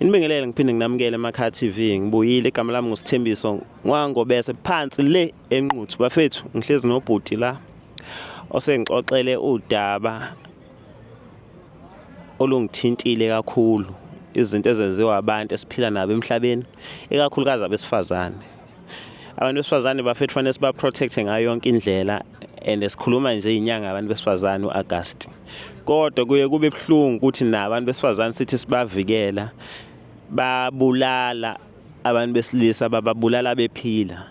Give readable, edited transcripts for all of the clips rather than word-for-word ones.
Nibingelele ngiphinde nginamukele emakhaya TV. Ngibuyile, igama lami nguSithembiso Ngwangobese, phansi le eNquthu. Bafethu, ngihlezi nobhuti la osengixoxele udaba olungithintile kakhulu, izinto ezenziwa abantu esiphila nabo emhlabeni, ikakhulukazi abesifazane. Abantu besifazane bafethu fanele siba-protect-e ngayo yonke indlela, and sikhuluma nje inyanga yabantu besifazane u-Agasti. Kodwa kuye kube buhlungu ukuthi nabantu besifazane sithi sibavikela, babulala abantu besilisa, bababulala bephila.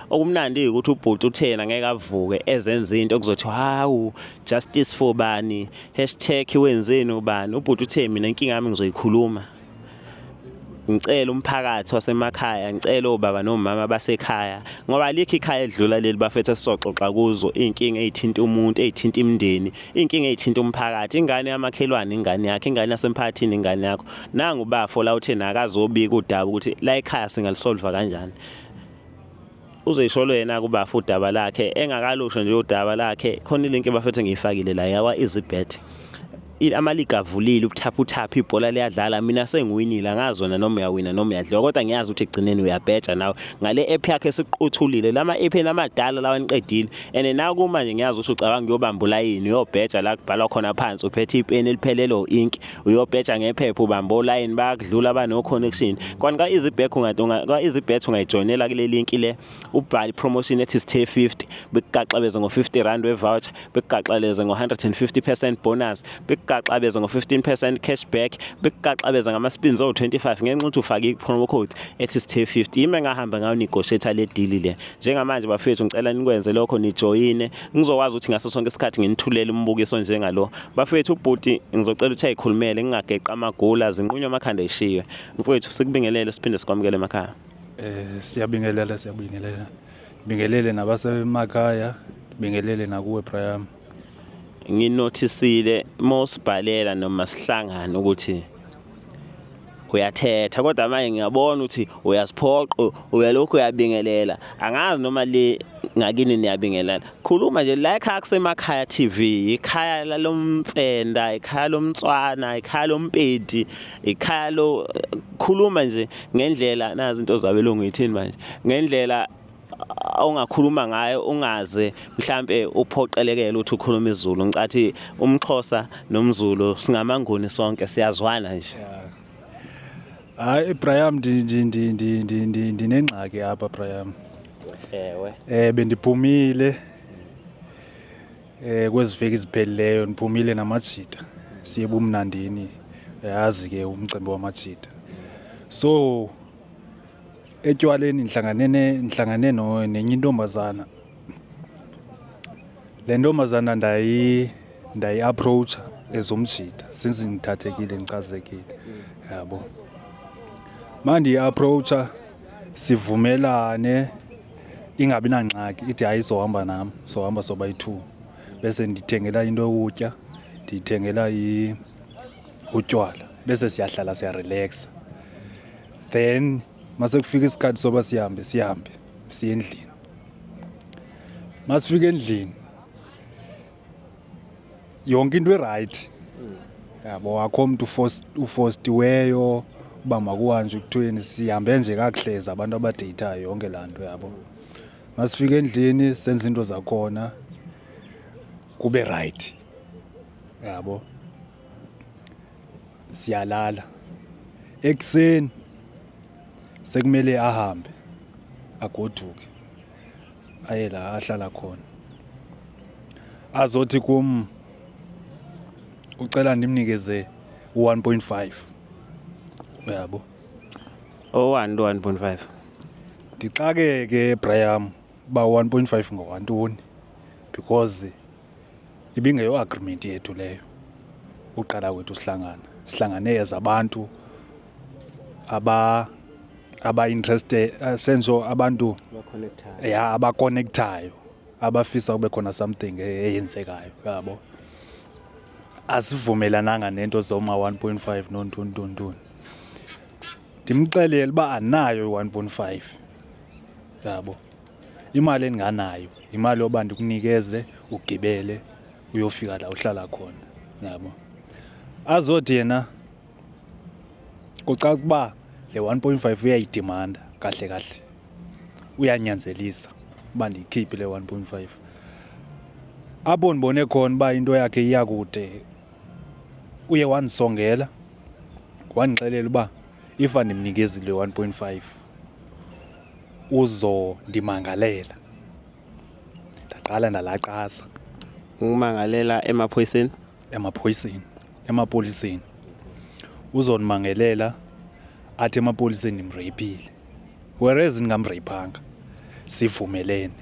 Okumnandi ukuthi ubhuti uthena ngeke avuke ezenza into okuzothiwa hawu, justice for bani, hashtag wenzeni ubani. Ubhuti uthe mina inkinga yami ngizoyikhuluma. Ngicela umphakathi wasemakhaya, ngicela obaba nomama basekhaya, ngoba alikho ikhaya edlula leli bafethu esizoxoxa kuzo iy'nkinga ey'thinta umuntu, ey'thinta imindeni, iy'nkinga ey'thinta umphakathi. Ingane yamakhelwane ingane yakho, ingane yasemphakathini ingane yakho. Nangu ubafo la uthe nakazobika udaba ukuthi la ekhaya singalisolva kanjani. Uzoyisholo yena kubafo udaba lakhe, engakalusho nje udaba lakhe. Khona ilinki bafethu engiyifakile la yawa EasyBet. Amaligi avulile, ubuthaphuthaphu, ibhola liyadlala. Mina sengiwinile, angazi wena noma uyawina noma uyadliwa, kodwa ngiyazi ukuthi ekugcineni uyabheja nawe ngale app yakho esiquthulile. Lama app amadala lawa niqedile, and naku manje ngiyazi ukuthi ucabanga uyobamba ulayini uyobheja la kubhalwa khona phansi, uphethe ipeni eliphelele o-ink, uyobheja ngephepha, ubamba olayini, bayakudlula bano-connection. Kanti ka-EasyBet ka-EasyBet ungayijoyinela kule link le, ubhale i-promotion ethi sithe 50, bekugaxabeze ngo-50 rand we-voucher, bekugaxaleze ngo-150% bonus, bekugaxabeze ngo-15% cashback, bekugaxabeze ngama-spins owu-25 ngenxa ukuthi ufake i-promo code ethi sithe 50. Yimi engahamba ngayo-negotiate le deal le. Njengamanje bafethu ngicela nikwenze lokho, nijoyine, ngizokwazi ukuthi ngaso sonke isikhathi nginithulele umbukiso njengalo. Bafethu, ubhuti ngizocela ukuthi ayikhulumele, ngingageqa amagula, zinqunywa amakhanda eshiywe. Mfowethu, sikubingelele siphinde sikwamukele emakhaya. Siyabingelela, siyabingelela. Bingelele nabasemakhaya, bingelele nakuwe Brian. Nginothisile mawusibhalela noma sihlangana ukuthi uyathetha, kodwa manje ngiyabona ukuthi uyasiphoqa, uyalokhu uyabingelela. Angazi noma le ngakini niyabingelela. Khuluma nje la ekhaya kuseMakhaya TV, ikhaya lalomfenda, ikhaya lomtswana, ikhaya lompedi, ikhaya lo khuluma nje ngendlela nazi into zabelungu ithini manje, ngendlela ongakhuluma ngayo ungaze mhlambe uphoqelekele ukuthi ukhulume isiZulu. Ngicathi umXhosa nomZulu singamanguni sonke, siyazwana nje. Hayi Brian, ndinengxaki apha Brian. Ewe. Bendiphumile kwezi veki ziphelileyo, ndiphumile namajita siye bumnandini, uyazi ke umcimbi wamajita. So etywaleni ndihlangane no nenye intombazana. Le ntombazana ndayi-approach-a as umjita since ndithathekile, ndichazekile, yabo. Mandiyi-approach-a sivumelane ingabi nangxaki, ithi hayi izohamba nam, sohamba sobayi-two. Bese ndithengela into yokutya, ndiyithengela utywala, bese siyahlala siyarelaxa. Then mase kufika isikhathi soba sihambe, sihambe siye endlini. Masifika endlini yonke into i-right, yabo, akho mntu ufostiweyo uba makuhanjwe kuthweni, sihambe nje kakuhle as abantu abadeyithayo yonke laa nto, yabo. Masifika endlini senze into zakhona kube right, yabo, siyalala. Ekuseni sekumele ahambe agoduke aye la ahlala khona, azothi kum ucela ndimnikeze u-1.5, uyabo. Owani lo 1.5? Ndixakeke Brian uba 1.5 ngowantoni, because ibingeyo agreement yethu leyo uqala kwethu sihlangana, sihlangane as abantu aba interested, senzo abantu ya abaconnectayo, abafisa kube khona something eyenzekayo, yabo. Asivumelananga nento zoma 1.5 nontontontoni. Ndimxelele uba anayo i-1.5, yabo. Imali endinganayo imali yoba ndikunikeze ugibele uyofika la uhlala khona, yabo. Azothi yena Kucaca uba le 1.5 uyayidimanda kahle kahle, uyanyanzelisa uba ndiyikhiphe le 1.5. Apho ndibone khona uba into yakhe iya kude, uye wandisongela wandixelela uba if andimnikezi le 1.5 uzondimangalela. Ndaqala ndalaqaza. Ukumangalela emaphoyiseni? Emaphoyiseni, emapoliseni. Uzondimangelela athi emapoliseni ndimreyphile, whereas ndingamreyphanga, sivumelene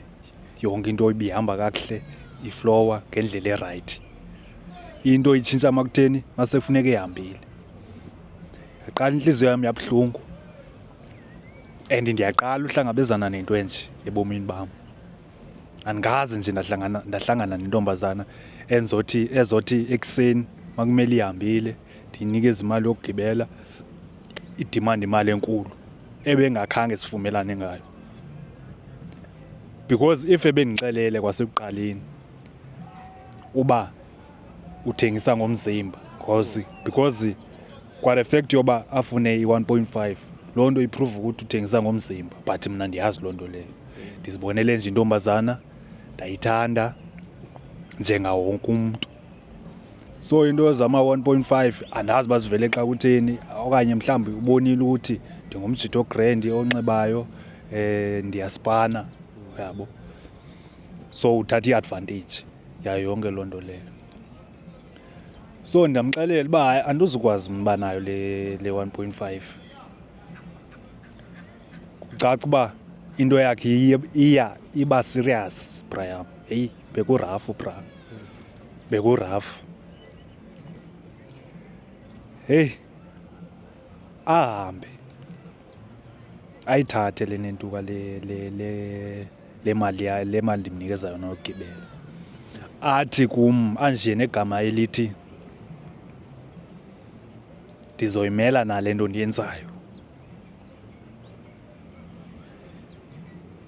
yonke into ibihamba kakuhle, iflowa ngendlela erayithi. Into itshintsha makutheni masekufuneka ehambile. Yaqala intliziyo yam yabuhlungu and ndiyaqala uhlangabezana nento enje ebomini bam. Andikaze nje ndahlangana nentombazana enzothi ezothi ekuseni makumele ihambile ndiyinikeze imali yokugibela, idimande imali enkulu ebengakhange sivumelane ngayo. Because if ebendixelele kwasekuqaleni uba uthengisa ngomzimba, because kwa the fact yoba afune i-1.5, loo nto iprove ukuthi uthengisa ngomzimba. But mna ndiyazi loo nto leyo, ndizibonele nje intombazana ndayithanda njengawo wonke umntu. So into zama-1.5 andazi uba zivele xa kutheni, okanye mhlawumbi ubonile ukuthi ndingumjita ogrand onxibayo, ndiyaspana, uyabo, so uthatha i-advantage yayo yonke loo nto leyo. So ndamxelela uba hayi, andizukwazi mna uba nayo le 1.5. Kucaca uba into yakhe iya iba serious, Brian. Heyi, bekurafu bra, bekurafu. Heyi, ahambe ayithathe le nentuka le mali, le mali ndimnikeza yona yokugibela. Athi kum anje negama elithi ndizoyimela nale nto ndiyenzayo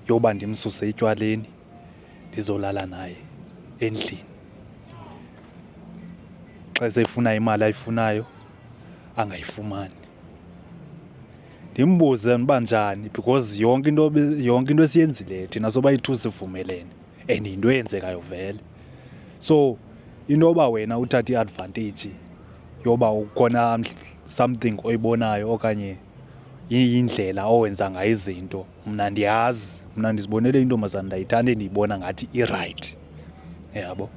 yoba ndimsuse etywaleni ndizolala naye endlini. Xa sefuna imali ayifunayo angayifumani. Ndimbuze uba njani, because yonke into esiyenzileyo thina sobayi-two sivumelene and yinto eyenzekayo vele. So into yoba wena uthathe i-advantage yoba ukhona something oyibonayo okanye indlela owenza ngayo izinto, mna ndiyazi, mna ndizibonele intombazana ndayithanda, endiyibona ngathi irayithi, yabo.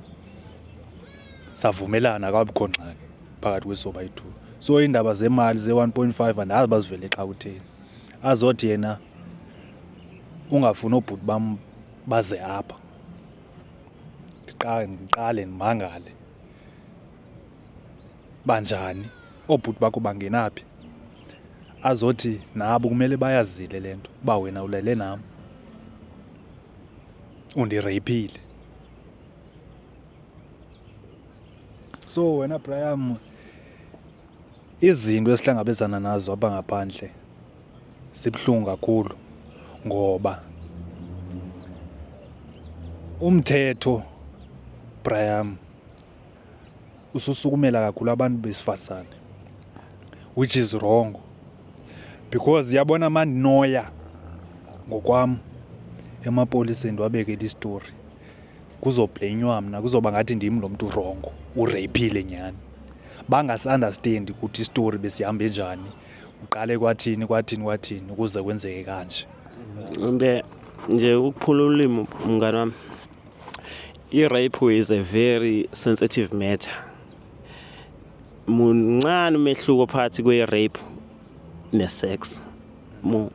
Savumelana, akabikho ngxaki phakathi kwesobayi-two. So iindaba zemali ze-1.5 andazi uba zivele xa kutheni. Azothi yena ungafuni oobhuti bam baze apha. Ndiqale ndimangale, banjani oobhuti bakho, bangena phi? Azothi nabo kumele bayazile le nto uba wena ulele nam, undireyiphile. So wena Brian, izinto esihlangabezana nazo apha ngaphandle zibuhlungu kakhulu, ngoba umthetho, Brian, ususukumela kakhulu abantu besifazane, which is wrong, because yabona mandinoya ngokwam emapoliseni ndiwabekele isitori, kuzoblenywa mna, kuzoba ngathi ndim lo mntu wrong ureyiphile nyhani. Bangasi-understandi ukuthi isitori besihambe njani, uqale kwathini kwathini kwathini ukuze kwenzeke kanje. Mbe nje ukuphula ulimi, mngani wami, i-rape is a very sensitive matter. Muncane umehluko phakathi kwe-rape ne-sex. Mu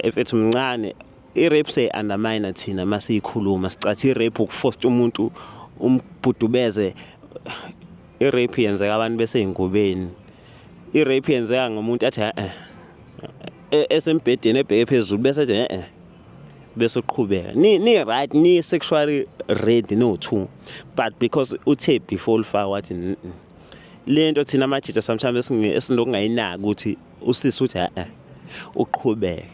mfethu, mncane. I-rape siyayi-undermine thina masiyikhuluma, sicathi i-rape ukufosta umuntu umbhudubeze. I-rape yenzeka abantu besey'ngubeni. I-rape yenzeka ngomuntu athi eh esembhedeni ebheke phezulu, bese ethi eh bese uqhubeka ni right, ni sexually ready no two, but because uthe before ulifaka wathi Le nto thina amajita sometimes esinokungayinaki ukuthi usisi uthi eh uqhubeke,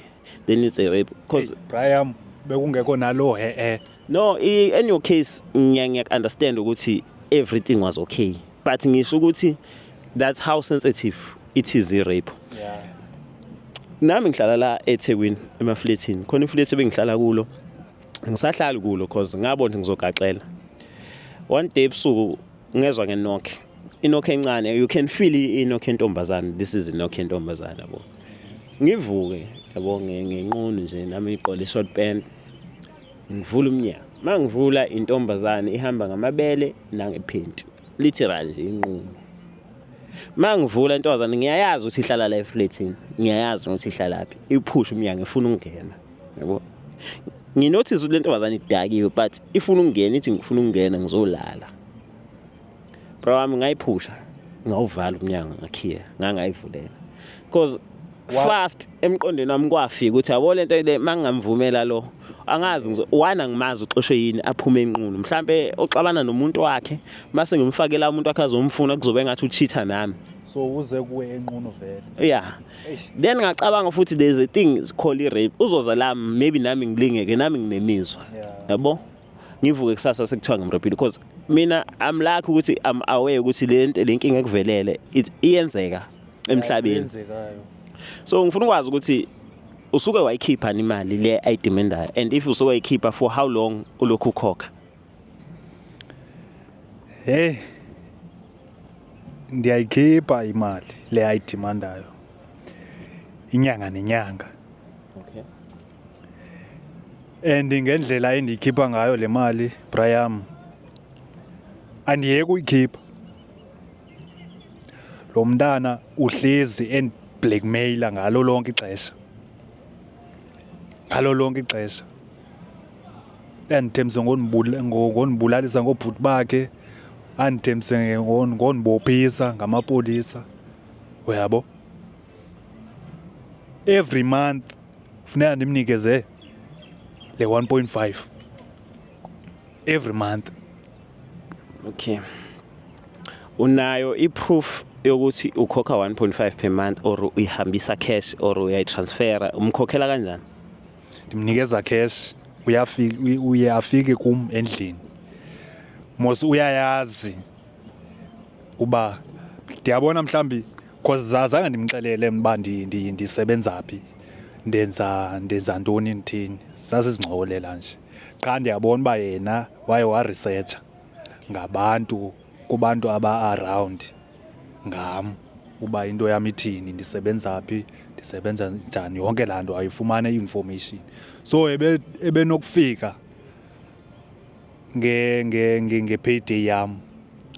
then it's a rape because Brian, bekungekho nalo he eh. No, in your case ngiyak understand ukuthi everything was okay, but ngisho ukuthi that's how sensitive. It is i-rape. Nami ngihlala la eThekwini emafletini, khona iflethi ebengihlala kulo, ngisahlali kulo cause ngabona ukuthi ngizogaxela. One day ebusuku ngezwa nge-knock, i-knock encane, you can feel i-knock yentombazane, this is i-knock yentombazane, yabo. Ngivuke, yabo, ngenqunu nje nami, ngigqoke i-short pant, ngivula umnyango. Uma ngivula, intombazane ihamba ngamabele nangephenti, literal nje inqunu. Uma ngivula, intombazane ngiyayazi ukuthi ihlala la efletini, ngiyayazi ukuthi ihlalaphi, iphusha umnyango ifuna ukungena, yabo. Ngi-notice ukuthi le ntombazane idakiwe but ifuna ukungena, ithi ngifuna ukungena ngizolala. Bro wami, ngayiphusha, ngawuvala umnyango, ngakhiya, ngangayivulela. Because fast emqondweni wami kwafika ukuthi yabo lento le, mangingamvumela lo, angazi ngizo one, angimazi uxoshwe yini aphume enqunu, mhlambe oxabana nomuntu wakhe, mase ngimfakela umuntu wakhe azomfuna, kuzobe engathi u-cheat-a nami. So uze kuwe enqunu vele? Yeah. Then ngacabanga futhi there's a thing called i-rape, uzoza la, maybe nami ngilingeke, nami nginemizwa, yabo, ngivuke kusasa sekuthiwa ngim-rape-ile, because mina I'm lucky ukuthi I'm aware ukuthi le nto, le nkinga ekuvelele, iyenzeka emhlabeni. Yenzekayo. So ngifuna ukwazi ukuthi usuke wayikhipha imali le ayi-demand-ayo, and if usuke wayikhipha, for how long ulokhu ukhokha? Hey, ndiyayikhipha imali le ayi-demand-ayo inyanga nenyanga. And ngendlela endiyikhipha ngayo le mali, Brian, andiyeki uyikhipha. Lo mntana uhlezi endi-blackmail-a ngalo lonke ixesha, ngalo lonke ixesha andithembise ngondibulalisa ngoobhuti bakhe, andithembise ngondibophisa ngamapolisa, uyabo. Every month funeka ndimnikeze le 1.5 every month. Okay, unayo i-proof yokuthi ukhokha 1.5 per month, or uyihambisa cash, or uyayi-transfer-a? Umkhokhela kanjani? Ndimnikeza cash, uyafika, uye afike kum endlini mos, uyayazi uba ndiyabona mhlawumbi, cause azange ndimxelele mna uba ndisebenza phi, ndenza ntoni, ndithini, sasizincokolela nje qha. Ndiyabona uba yena waye wa-research-a ngabantu, kubantu aba-around ngam, uba into yam ithini, ndisebenza phi, ndisebenza njani, yonke laa nto ayifumane i-information. So ebenokufika nge-payday yam,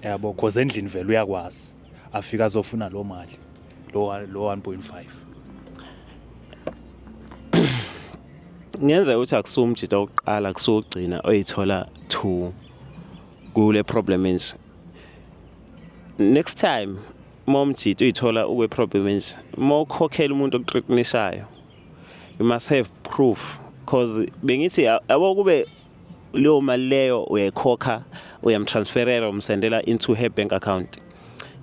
yabo, cause endlini vele uyakwazi afike azofuna loo mali, lo 1.5. Kungenzeka ukuthi akusiwo umjita wokuqala, kusuwugcina oyithola to kule problem enje. Next time uma umjita uyithola ukwe problem enje, uma ukhokhela umuntu oku-threaten-ishayo, you must have proof, cause bengithi yabo kube leyo mali leyo uyayikhokha, uyam-transfer-ela, um-send-ela into her bank account,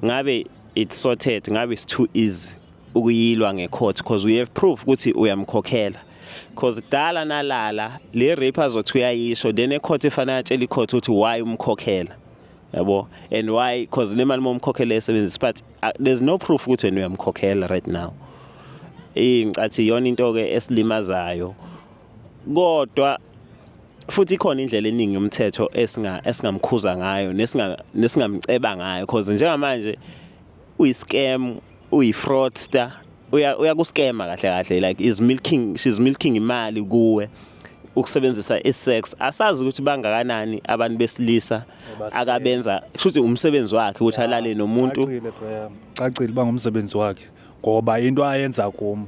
ngabe it's sorted, ngabe it's too easy ukuyilwa nge-court, because we have proof ukuthi uyamkhokhela. Cause kudala nalala le rape azothi uyayisho, then e-court ifanele atshele i-court ukuthi why umkhokhela, yabo, and why, cause le mali momkhokhela esebenzisa, but there's no proof ukuthi wena uyamkhokhela right now. Ngicathi iyona into ke esilimazayo, kodwa futhi ikhona indlela eningi yomthetho esingamkhuza ngayo nesingamceba ngayo, cause njengamanje uyi-scam, uyi-fraudster, uyaku-scam-a kahle kahle, like is milking she's milking imali kuwe ukusebenzisa i-sex. Asazi ukuthi bangakanani abantu besilisa akabenza, kushuthi umsebenzi wakhe ukuthi alale nomuntu. Cacile, Brian, cacile uba ngumsebenzi wakhe, ngoba into ayenza kum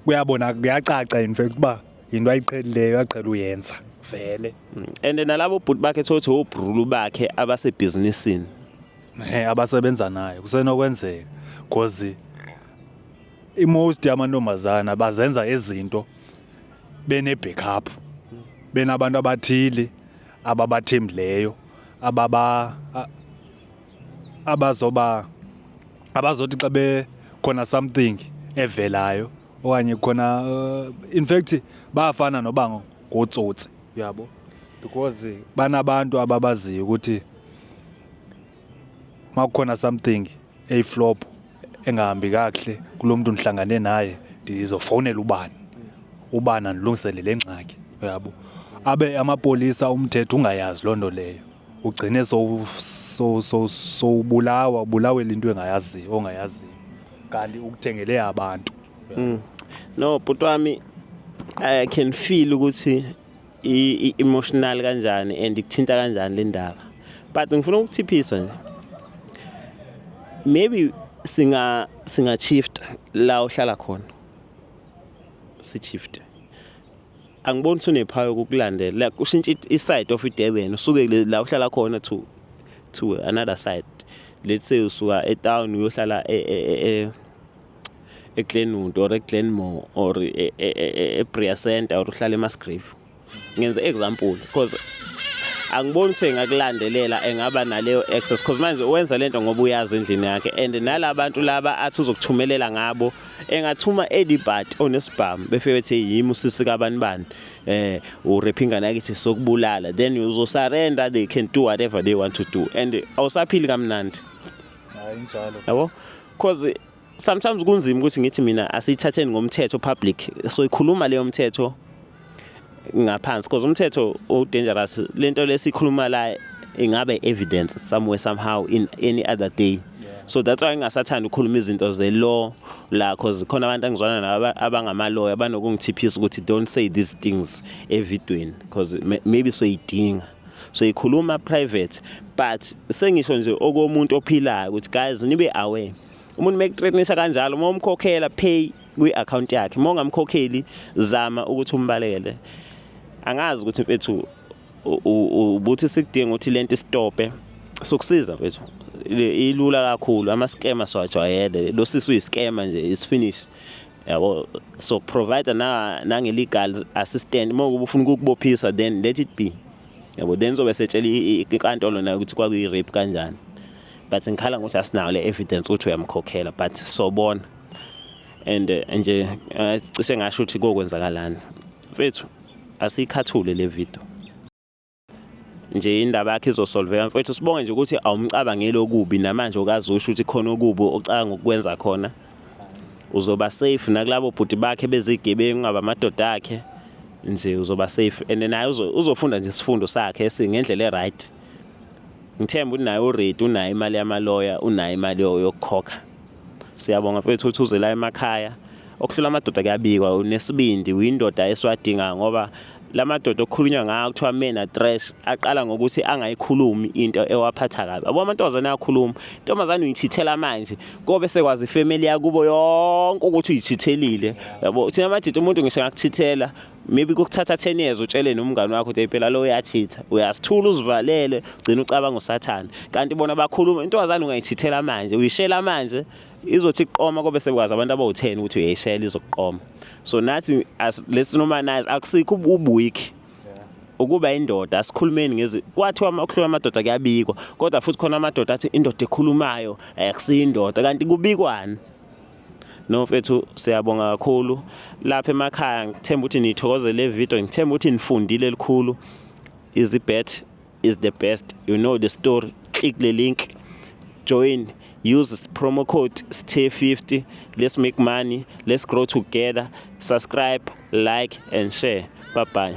kuyabona, kuyacaca in fact uba yinto ayiqhelileyo, aqhela uyenza vele. And nalabo bhuti bakhe, thothi obrulu bakhe abasebhizinisini. Abasebenza naye, kusenokwenzeka, cause i-most yamantombazana bazenza izinto bene-backup, benabantu abathile ababathembileyo, abazoba abazothi xa bekhona something evelayo okanye khona, in fact bayafana noba ngootsotsi, uyabo, because banabantu ababaziyo ukuthi makukhona something eyi-flop. engahambi kakuhle kulo mntu ndihlangane naye, ndizofowunela ubani, ubani andilungisele le ngxaki, uyabo. Abe amapolisa, umthetho ungayazi loo nto leyo, ugcine sowubulawa, ubulawela into engayaziyo, ongayaziyo, kanti ukuthengele abantu. No, bhuti wami, I can feel ukuthi i-emotional kanjani and ikuthinta kanjani le ndaba, but ngifuna ukuthiphisa nje, maybe singa shift la uhlala khona, si shift. Angiboni ukuthi une-power yokukulandela, like ushintshe i-side of iDurban, usuke la uhlala khona to another side. Let's say usuka e-town uyohlala eGlenwood or eGlenmore or eBerea Center or uhlala eMusgrave, ngenza example, because angiboni ukuthi engakulandelela, engaba naleyo access, because manje wenza lento ngoba uyazi endlini yakhe and nalabantu laba athi uzokuthumelela ngabo, engathuma anybody onesibhamu, befike bethi, "Yimi usisi kabani bani, urape ingane yakithi, sokubulala," then uzosurrender. They can do whatever they want to do and awusaphili kamnandi. Hayi, injalo. Yabo, cause sometimes kunzima ukuthi ngithi mina asiyithatheni ngomthetho public, so ikhuluma leyo mthetho ngaphansi, because umthetho u dangerous. Lento lesikhuluma la ingabe evidence somewhere, somehow, in any other day. So that's why ngingasathanda ukukhuluma izinto ze law la, cause khona abantu engizwana nabo abangamaloya banokungithiphisa ukuthi don't say these things evidweni, because maybe soyidinga, so ikhuluma private. But sengisho nje okomuntu ophilayo ukuthi guys, nibe aware, umuntu mekuthreatenisha kanjalo, uma umkhokhela, pay kwi-account yakhe, uma ungamkhokheli, zama ukuthi umbalekele. Angazi ukuthi mfethu ubuthi sikudinga ukuthi lento istophe. Sokusiza mfethu, ilula kakhulu, ama-scammer siwajwayele. Lo sisi uyi-scammer nje, is finish, yabo. So provide na nange-legal assistant. Uma kuba ufuna ukukubophisa, then let it be, yabo. Then zobe setshela inkantolo nayo ukuthi kwakuyi-rape kanjani, but ngikhala ngokuthi asinayo le evidence ukuthi uyamkhokhela, but sobona. And nje cishe ngasho ukuthi kokwenzakalani mfethu, asiyikhathule le video nje, indaba yakhe izosolveka mfethu. Sibonge nje ukuthi awumcabangeli okubi namanje, okazi usho ukuthi khona okubi ocabanga ukwenza khona. Uzoba safe nakulabo bhuti bakhe bezigebengu, ngaba amadoda akhe nje, uzoba safe and naye uzofunda nje isifundo sakhe esingendlela e-right. Ngithemba ukuthi naye already unayo imali yamaloya, unayo imali yokukhokha. Siyabonga mfethu ukuthi uze la emakhaya. Okuhlula amadoda kuyabikwa. Unesibindi, uyindoda esiwadingayo, ngoba la madoda okukhulunywa ngawo kuthiwa men are trash aqala ngokuthi angayikhulumi into ewaphatha kabi. Abo amantombazane ayakhuluma. Intombazane uyichithela manje, kobe sekwazi ifamily yakubo yonke ukuthi uyichithelile, yabo. Thina amajita, umuntu ngisho ngakuchithela, maybe kukuthatha 10 years utshele nomngane wakho ukuthi phela lo uyachitha, uyasithula, uzivalele, ugcina ucabanga usathane, kanti bona bakhuluma. Intombazane ungayichithela manje, uyishela manje, izothi iqoma kobe sekwazi abantu abawu-10 ukuthi uyayishela, izokuqoma. So nathi let's normalize, akusikho ubu-weak ukuba indoda. Asikhulumeni ngezi kwathiwa ukuhlula amadoda kuyabikwa, kodwa futhi khona amadoda athi indoda ekhulumayo akusiyo indoda, kanti kubikwani? No mfethu, siyabonga kakhulu lapha emakhaya. Ngithemba ukuthi nithokoze le video, ngithemba ukuthi nifundile elikhulu. Easybet is the best, you know the story. Click the link, join, use promo code STAY50. Let's make money, let's grow together. Subscribe, like and share. Bye bye.